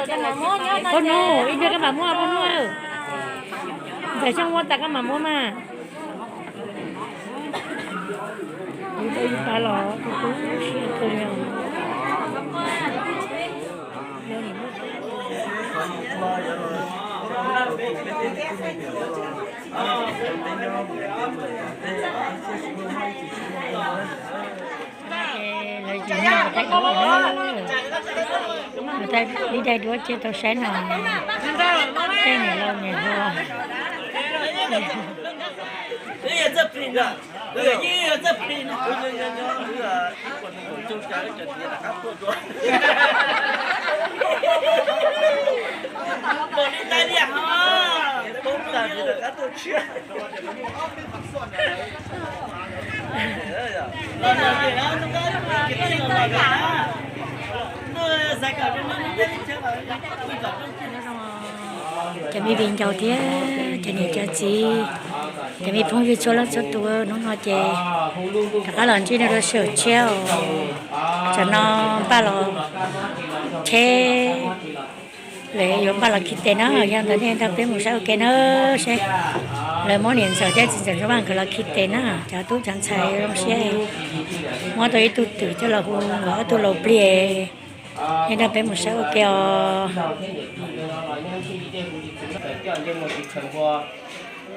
Pog Nuj, ib pliag koj mam muab pog Nuj. Ntawm xyoo ua tas koj mam muab mas. Kuv tau ib pab los kuv tu siab kawg li. Lawv tsis nyob ua thaij duab na, ua thaij ib daim duab cia tau saib no, tej niam laus niam hluas. Cov me viv ncaus thiab cov niam cov txiv, cov me phooj ywg txhua leej txhua tus, hnub no ces rov qab los ntsib nej rau sij hawm tshiab os. Tsam no npaj los cheb, lawv yuav npaj los khi tes na, yog ntawd nej nrog peb mus saib ua ke na, seb lawv muab niam ntxawm thiab txiv ntxawm Ntsuab Vaj nkawd los khi tes na, cov tub cov ntxhais zoo siab muab tau ib tug twm coj los hu nkawd ob tug laus plig. Nej nrog peb mus saib ua ke os.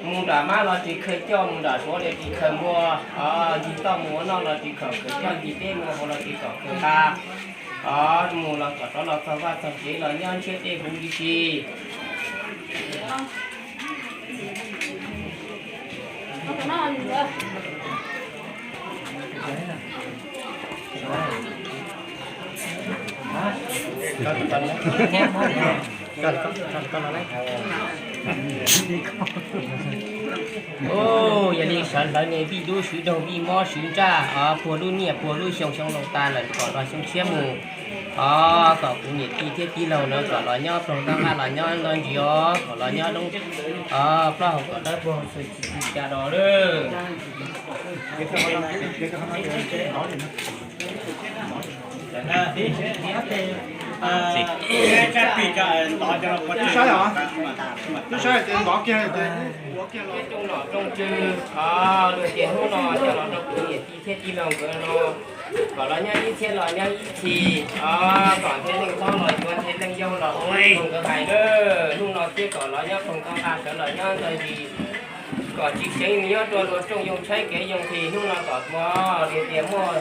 Mus nram mab los tsis khaws coj, mus nram suav los tsis khaws npua, ncig toj mus ua noj los tsis khaws khaws coj, ncig teb mus hauv los tsis khaws khaws nqa. Mus los kom rov los txog vaj txog tsev los nyob ntshiab tej huv li si. Yog li sawv hlawv ne, vij dub swv doog, vij mob swv ntsaj, puag lub niaj puag lub xyoo, xyoo laus tas lawm kom los xyoo tshiab mus. Os, kom kuv niam tij thiab tij laug no kom los nyob ploog toj nqaj los nyob ntau ntsis os, kom los nyob plaub hau kom dawb paug txhua tsis tsis ca do lawm. Twb saib os, twb saib ces ntov kiag. Rooj nom rooj tswv, luag tias hnub no coj los rau kuv niam tij thiab tij laug nkawd no, kom los nyob ib txhiab los nyob ib txhis, kom ntshe leej hlob los yuav ntshe leej yau los ua nkawd hais lawm. Hnub no thiaj kom los nyob ploog toj nqaj sawv los nyob ntau ntsis, kom tsis seev nyob rua luag rooj yoo tshaib kev yoo nqhis. Hnub no kom ua tias muaj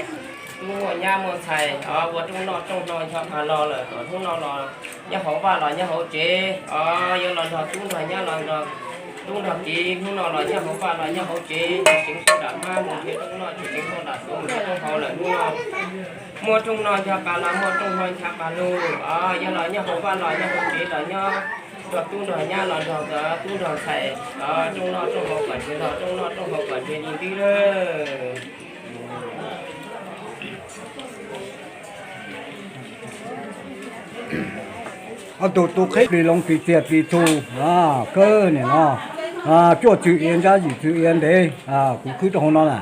tub muaj nyab muaj ntxhais ua rooj noj rooj hno ncho pa lo lawm, kom hnub no los nyob hauv vaj los nyob hauv tsev, yuav los nrog tub nrog nyab los nrog tub nrog kiv, hnub no los nyob hauv vaj los nyob hauv tsev, tsis seev tuaj nram mab mus nrhiav rooj noj, tsis seev tuaj nram suav mus nrhiav rooj haus lawm. Hnub no muaj rooj noj ncho pa los muaj rooj hno ncho pa lug, yog los nyob hauv vaj los nyob hauv tsev los nyob nrog tub nrog nyab los nrog nkawd tub nrog ntxhais, rooj noj rooj haus kom nrhiav los rooj noj rooj haus kom nrhiav li ntwb lawm. Ob tug tu qheb plis loo plis txias plis txhu, kawg niam no, cuaj txwm iav ntsab yim txwm iav ntev, kuv khwb rau hauv no na.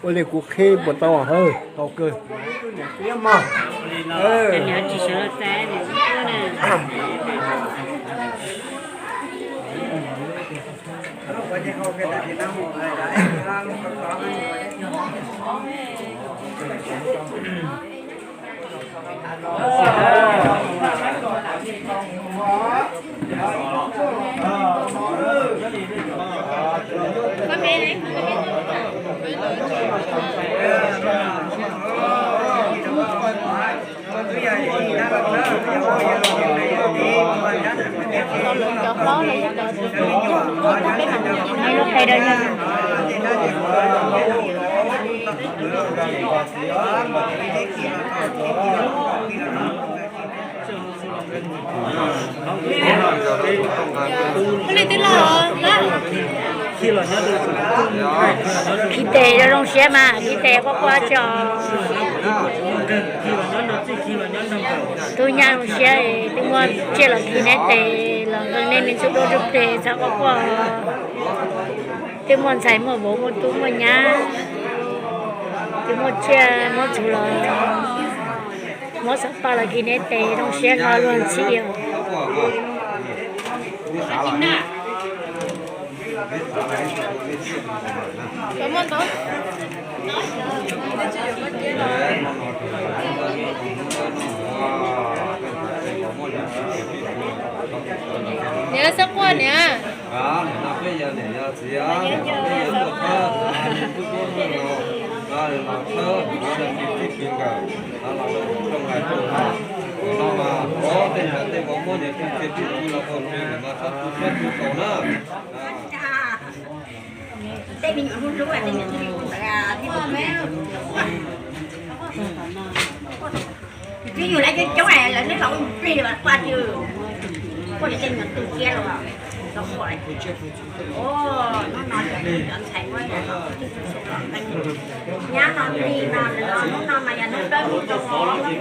Ua li kuv qheb puas tau? Tau kawg. Cov plaub no, cov peb mam nqa lub qe rau yog. Khi tes zoo zoo siab mas khi tes quaj quaj tso. Tub nyab zoo siab, twb muaj tsiaj los khi neb tes los nqee nej me ntxhais dua rau pem txhob quaj quaj. Twb muaj ntxhais muaj vauv muaj tub muaj nyab, twb muaj tsiaj muaj txhu los Muab xov paj los kis neb tes zoo siab hlo luag ntxhi os. Niam xab quaj niam. Twb yug lawv coob coob lawv neb los ua plig quaj li tej nyuag twg thiab los. Hnub no cov ntxhais muab nyab no li no, hnub no mas yog hnub dawb hnub zoo, hnub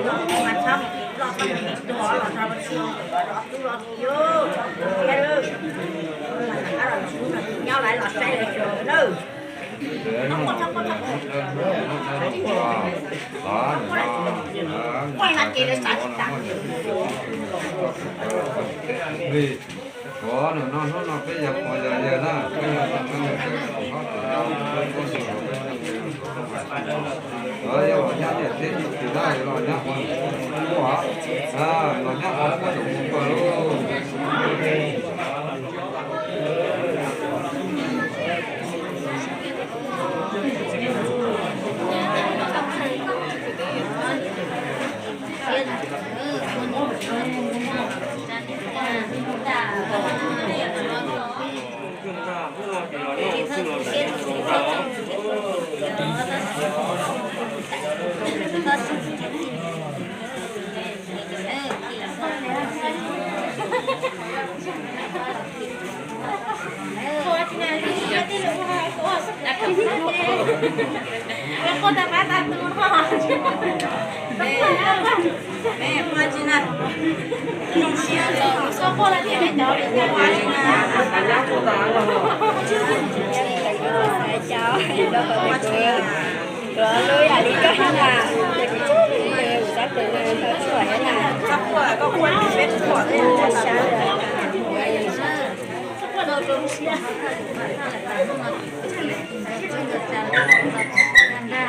no mas txhob mus loj koj mus tuag los rau tub los txiv, nyob lawv los saib lawv xyuas na. Hnub no peb yog pog yog yawg na, peb yog tus kheej, yog los nyab niam txiv txiv na, yog los nyab qhov, los nyab qhov puab tus mus kawg lauj. Tuav lub yam li koj na, ces kuv txhob tus tes kuv txhob tus na, txhob tshuam na.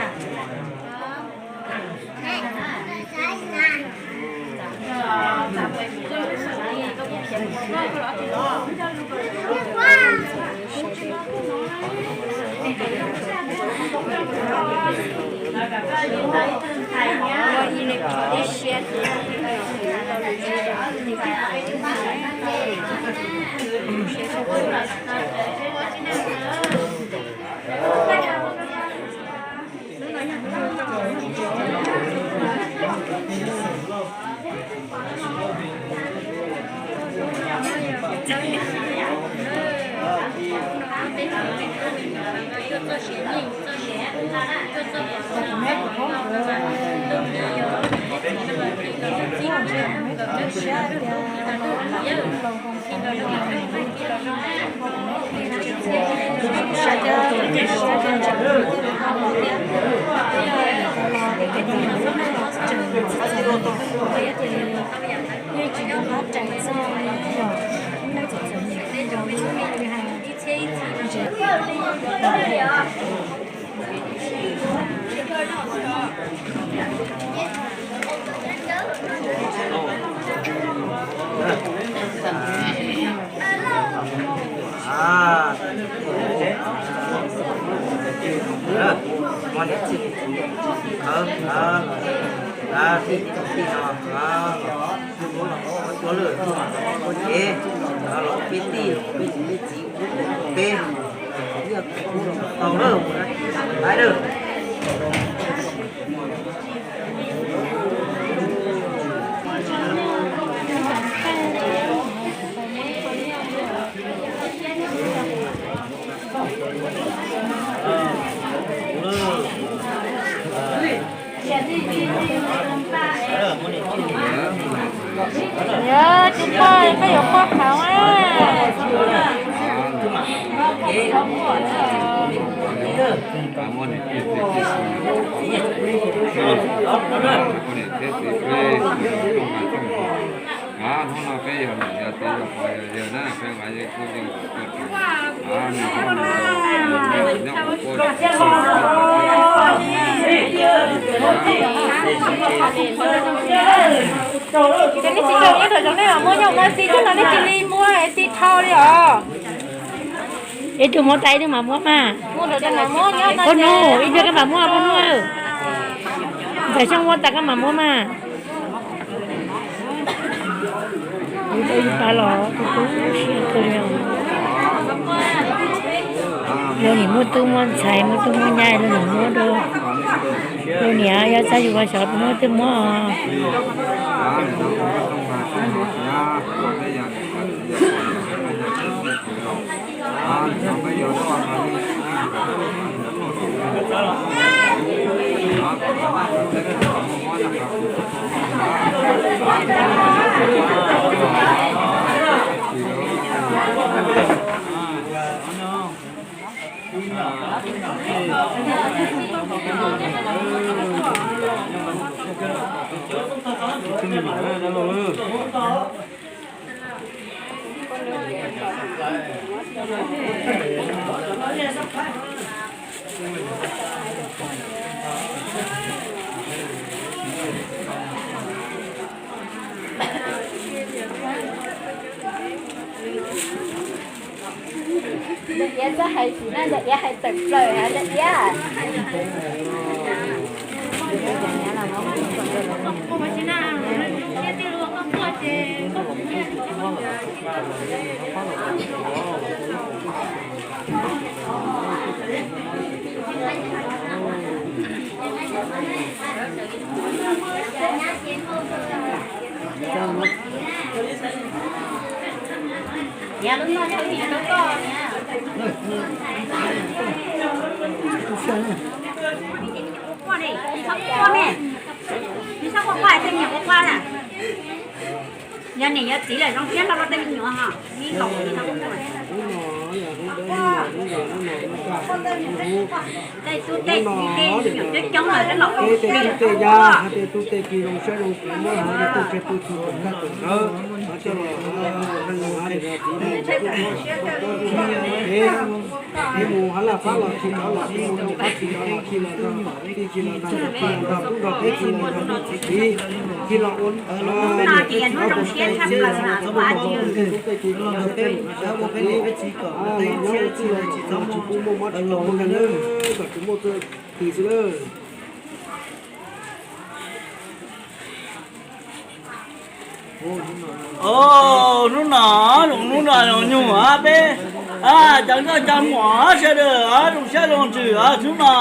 Muab niam tij, tij no, ua lwj, ua cev, los peb tij, peb txiv, peb txiv, peb tau lawm, hais lawm. Yog tsis poj koj yuav poj qhov a. Muab niam txiv txiv peb, muab niam thiab txiv peb, hnub no peb yog niam yog txiv yog pog yog yawg na, peb mas yeej kuj yeej tuaj tsev, nws nyob nws nyob ua pab. Ces nej tsis zoo nyob rau zoov nej mam muab nyob ua txiv, coj no nej cia li muab txiv dhau li os. Ib tug muab tas ib tug mam muab mas. Pog Nuj, ib pliag koj mam muab pog Nuj. Ntxawm Xyooj muab tas koj mam muab mas. Kuv ib pab los tu tu siab kawg li. Luag nim muaj tub muaj ntxhais, muaj tub muaj nyab, luag nim muab rau luag niam, yog txog yus ua xyov muab twg muab os. Ntawm Iab txawj hais tsis na, ntawm Iab hais tawm plaws hais ntawm Iab. Yog niam yog txiv lawm zoo siab hlo rau tej me nyuam ho. Tej tub tej kiv, tej me nyuam coob coob lawm, tej tub tej kiv zoo siab zoo kuv muab hais tej tub tseg tub txhu tawm kab tawm nkawd, coj los hais tias txiv mus hab laj fab los tsis tau los txiv mus rau qab tsis tau los khi los nrog tij khi los nrog tub nrog peb khi los nrog txiv khi los ua txiv txiv txhob pub muaj mob tsis tau na, kom tsis muaj txwj tim xwb na. Hnub no zoo, hnub no zoo nyuag peb cov nkauj cov muam sawv daws zoo siab zoo ntsws, hnub no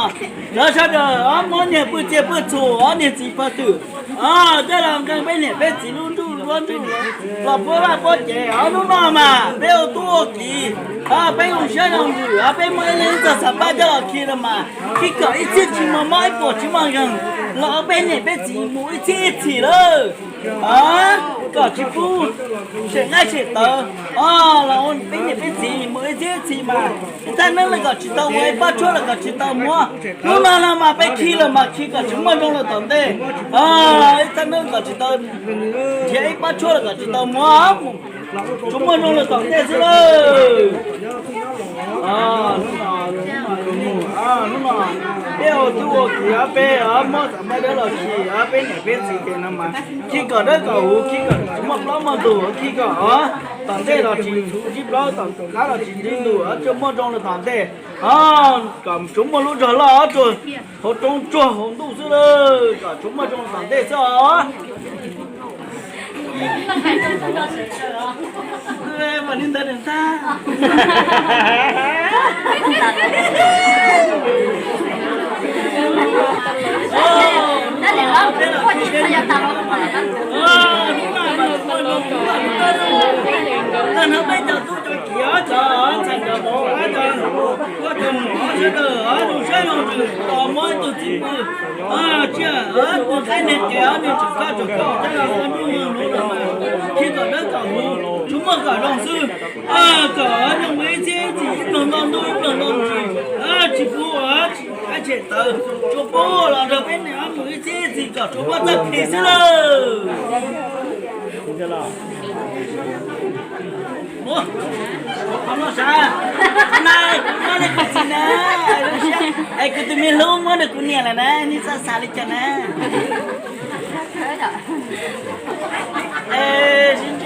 lawv sawv daws muab niag pwj txiaj pwj txhu, niag txiv pawg twm, coj los nqee peb niam peb txiv lub ntuj duab ntuj los puab vaj puab tsev. Hnub no mas peb ua tub ua kiv, peb zoo siab zoo ntsws, peb muaj ib leeg ib txoj xav pab coj los khi los mas khi kom ib txhis tsis muaj mob ib puas tsis muaj zeeg, los peb niam peb txiv mus ib txhis ib txhis lawm. Kom tsis pub sem nqaij sem tawv, los peb niam peb txiv mus ib txhis ib txhis mas ib thaj neeb los kom tsis tau ua, ib pob tshuaj los kom tsis tau muab. Hnub no no mas peb khi los mas khi kom tsis muaj zoo los tom ntej. Ib thaj neeb kom tsis tau, thiab ib pob tshuaj los kom tsis tau muab, tsuas muaj zoo los tom ntej xwb lawm. Hnub no peb ua tub ua kiv, peb muab xav pab dawb los khi peb niam peb txiv ces no mas khi kom dawb kom huv, khi kom tsis muaj plaub muaj ntug, khi kom tom ntej los tsis ntsib plaub, tom qab los tsis ntsib ntug, tsuas muaj zoo los tom ntej. Kom tsuas muaj lub zog loj tsuas hauv roob tsuag hauv ntuj xwb lawm, kom tsuas muaj zoo los tom ntej xwb os. Ntawm no peb cov tub cov kiv, cov ntxhais cov vauv, cov muam sawv daws zoo siab zoo ntsws tos muab ib tug txiv pw. Tsiaj tus qaib niag qe, niag tseem koj tseem koj coj los ua ntuj ua lub los mas khi kom dawb kom huv, tsuas Muaj kom zoo xwb, kom nyob mus ib txhiab ib txhis, ib plag nto ntuj ib plag nto ntsis, tsis pub ua tshem tawv, tsuas pub los nrog peb niam mus ib txhiab ib txhis kom tsuas pub txoj kev xwb lawm. Qhov no sav, qhov no kuv muab rau kuv txiv na, es kuv tus me hlub muab rau kuv niam lawm na, nej txhob xav li cas na. Sib ntsib.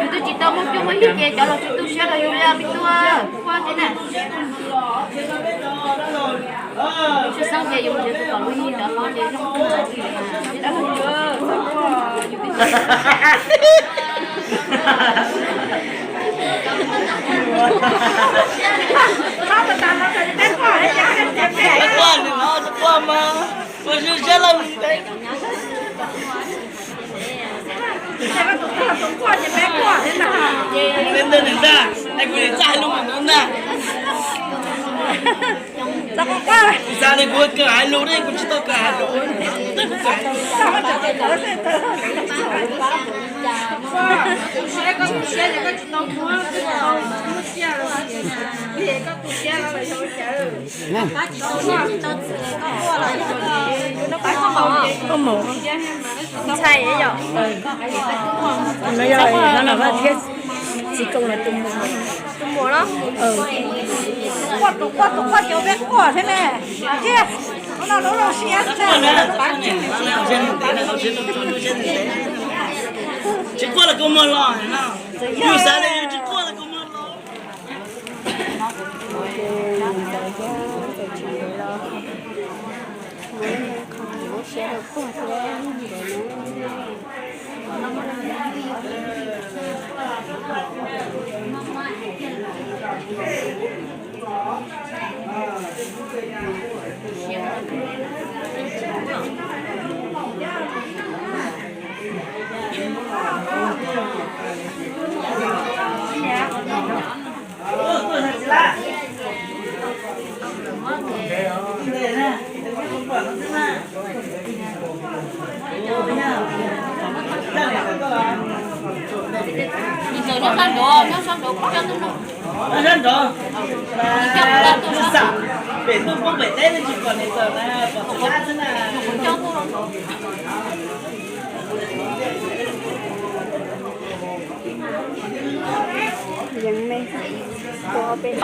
Yus twb tsis tau muaj cuab muaj yig ces cov laus tsis tu siab rau yus li os me tub. Quaj thiab na. Tsis xav ces yus mus yuav tus kom lub yig cov hlob ces zoo. Quaj, quaj mas, quaj siab siab lawm. Peb ntawd nws ntag, es kuv txaj hais lus mus ntag. Kuv xav tias kuv kawm hais lus ne, kuv tsis tau kawm hais lus. Koj mus ntxhais yom. No yog no los thiab txiv koom los tus muam. Tus muam los. Quaj tus quaj tus quaj ces peb quaj thiab ne. Tiag, no lub lub siab xwb. Tsis quaj los kua muag los no. Yus xav tias yus tsis quaj los kua muag los. Nyob sab nraud, nyob sab nraud, peb coj tus no. Pem ntuj poob pem teb no tsis pom niam ntxawm na, pom tus dab xwb na. Yeej me, tua peb.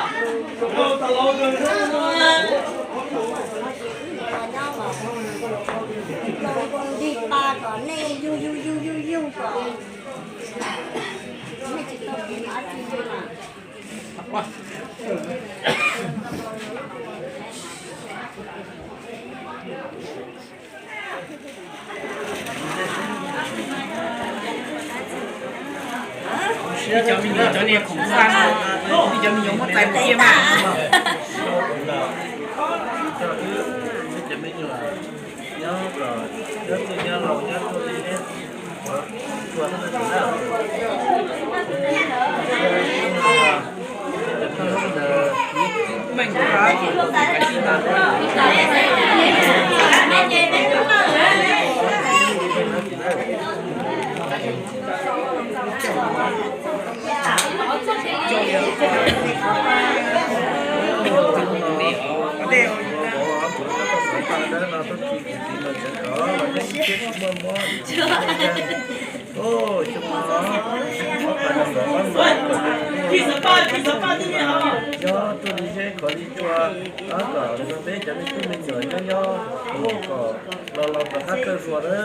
Nti pa kom nej yug yug yug yug yug kom nej tsis tau tiv dab tsi li mas. Cov me nyuam, cov niag khoom faj no, cov me nyuam muab txais mus cia mas. Nyob tuaj li zeb kho li tsua, tab tom nrog peb cov me tub me nyuam nyob nyob, kom los los rov qab txawj hlua na.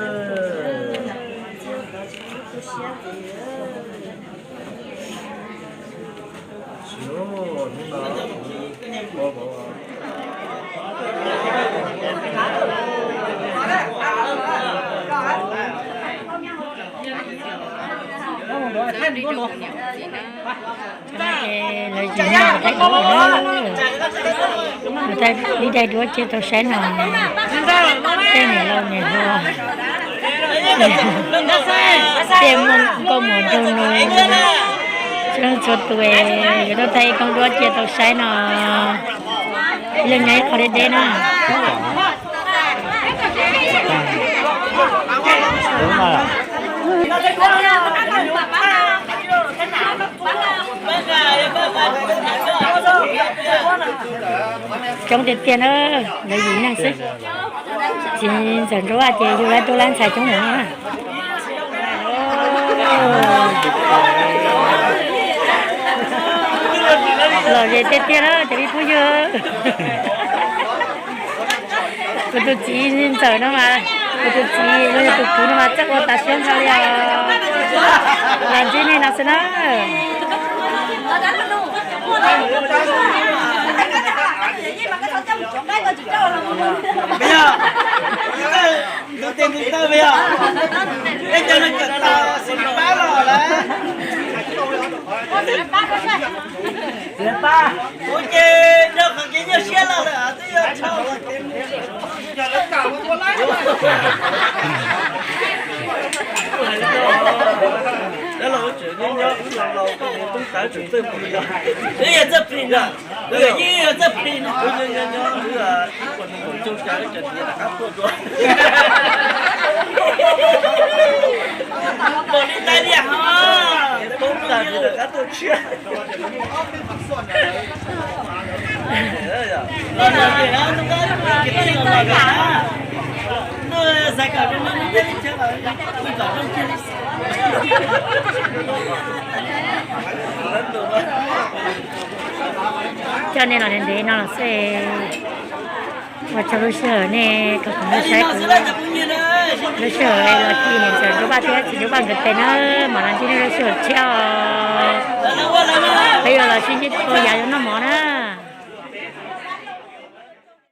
Lawv yim no tais dua na, tais li dai duav cia tau saib no, tej niam laus niam hluas, tej muaj nkauj muam nraug nus, txhua leej txhua tus yuav tuaj tais koob duab cia tau saib no. Ib leeg nyob ib qho deb deb na. Coob tiag tiag na, lawv yim neeg xwb. Txiv ntxawm Nruab Vaj ces yug lawv tus lawv ntxhais coob heev na. Lom zem tiag tiag na cov me phooj ywg. Kuv tus txiv ntxawm no mas, kuv tus txiv los yog tus kwv no mas txawj ua tas siab ntsha li os. Los ntsib nej no xwb na. Tus tes tus taw me os, peb cov neeg kawm tau xim pab los lawm. Ua ces nrog qhov kev nyuaj siab los lawm twb yuav tshau. Wb yog txawj plig ntag, wb yog yeej yog txawj plig ntag. Wb nyob nyob wb ib puas nees nkaum caug xya wb cov niam rov qab tuaj dua. Npaum li tais diam hos, poob tag rov qab tuaj tshiab. Los los ces, los los ces, ntuj xav kom zoo no thiaj li, kom zoo kiag li. Coj nej los ntev ntev no los xwb. Ua tsaug lub sij hawm nej koom tes saib kuv lub sij hawm los ci niam ntxawm Nruab Vaj thiab txiv Nruab Vaj nkawd tes na, mam los ntsib nej lub sij hawm tshiab os. Peb yuav los sib ntsib tau yav yuav noj mov na.